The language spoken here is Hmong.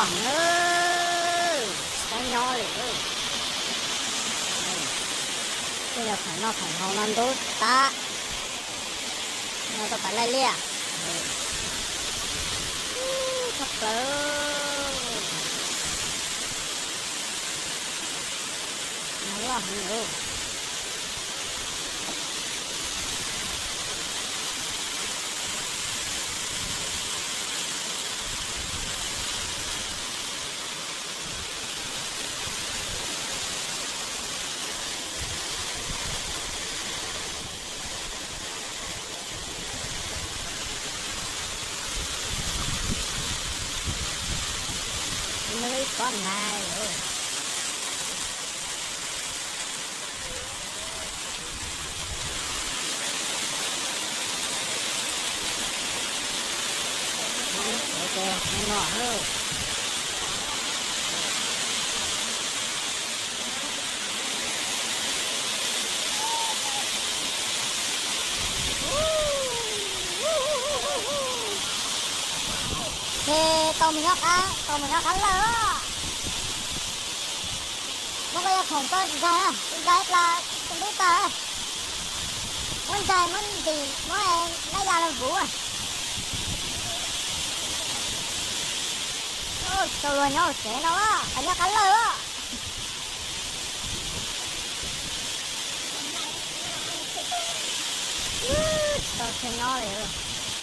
Tsis paub nyob li. Tej yog khoom noj khoom haus no ntub tag, noj tau tas laij liaj. Tshaj plaws. Nag loj heev li. Muaj ib pob nag. Ces tau mus nyob qab, tau mus nyob qab lawm. Muab koj yog khoom tso ntsaig, ntsaig plas tus ntub tag. Muab ntsaig, muab ntim, muab nab ya los vuv. Tau luag nyob hauv tsev no, qhov nyob qab lawm. Tsis tau kiag nyob li.